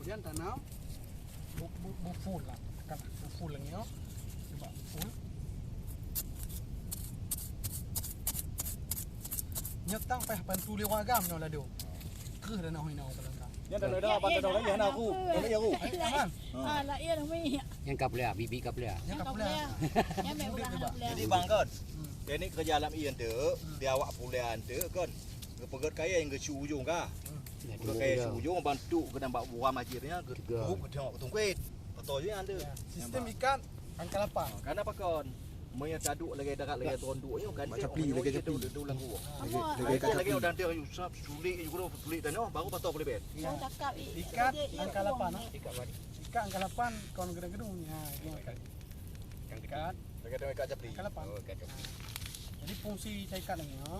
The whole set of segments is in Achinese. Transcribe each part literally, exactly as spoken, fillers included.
Nyan tanam bu, bu, bu full lah. Tekan bu full lagi nyoe. Cuba full. Nyoe tang payah bantu lewat agam nyoe lado. Kreueh dah nak hina orang Palembang. Nyan dah ada apa dah lagi hana aku. Dah lagi aku. Hai, aman. Ha. Ah, lah iya dah mi. Nyang ka peuliah, bibi ka peuliah. Nyang ka peuliah. Nyang mek ulah hana peuliah. Jadi bang kan. Hmm. Teknik kerja alam iya tu, hmm, di awak peuliah tu kan. Geupeugét kayèe nyang geusu ujong ka. Hmm. Geupeugét kayèe su ujong bantu keunan bak buah majit nyan geu-, geuhôb geuteungoh tungkuet. Beutôi je nyan tu. Ya, sistem ikat angka lapan. Karena pakon? Meunyoe taduek lagèe darat lagèe tondok nyoe kan. Macam pli lagèe capli. Dulu lagu. Lagèe capli. Lagèe udah dia usap sulit juga sulit tanoh baru patong boleh bet. Ya. Ikat angka lapan, ah. Ikat angka lapan kon gedung-gedung. Ha, ikat. Ikat. Lagèe ikat capli. Angka lapan. Oh, ikat capli. Ha. Jadi fungsi taikat nyoe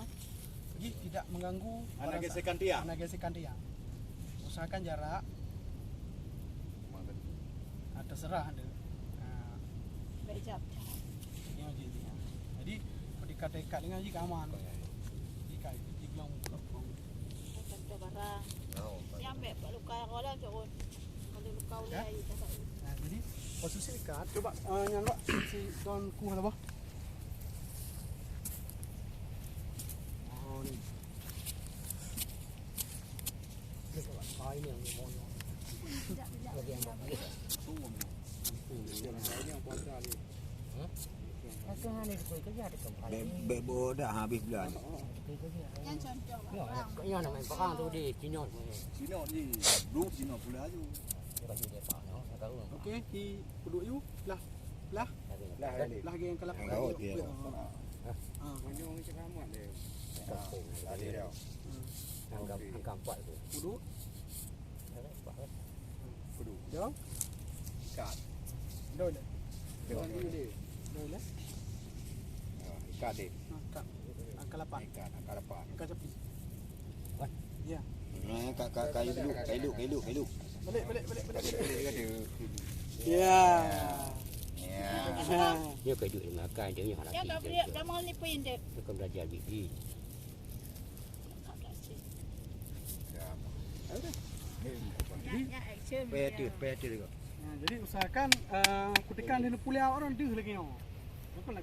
jih tidak mengganggu. Hana gesekan tiang. Hana gesekan tiang. Usahakan jarak. Ah, terserah anda. Ah. Baik jap. Nyoe jih, jih. Jadi, ketika taikat dengan jih aman. Jika jih bilang. Contoh barang. Oh, yang baik pak luka orang lah, cakap. Kalau luka ulai, cakap. Nah, jadi posisi ikat, coba, eh, nyan, Wak, si Don Kuh lah, bah. Oh, ni. Ni, coba. Ah, ini yang mau. Lagi yang bagus. Ini yang kuasa ni. Hah? Bèk, bèk boh dah habéh bulan. Nyan contoh barang. Nyan namanya barang tu di Cina. Cina ni, blue Cina pula tu. Okey, di puduk you lah. Lah. Lah, lah, lah, yang kelapa. Yang laut dia. Ah. Manyong macam amat dia. Kampung. Tadi dia. Hmm. Angka, okey, angka empat tu. Puduk. Kudu. Jom. Ikat. Doi le. Doi le. Doi le. Ha, ikat deh. Ha, ikat. Angka lapan. Ikat, angka lapan. Angka capli. Ya. Eh, ka, ka, ka iluk, ka iluk, ka iluk, ka iluk. Balik, balik, balik, balik, balik. Balik, balik. Ya. Ya. Dia ka duduk di makan, dia ni harapi. Ya, tak boleh, tak mau ni pun, Dek. Dia kan belajar biji. Payah tu, payah tu juga. Ha, jadi usahakan, eh, ketika dia pulia orang deuh lagi nyoe. Bukan lah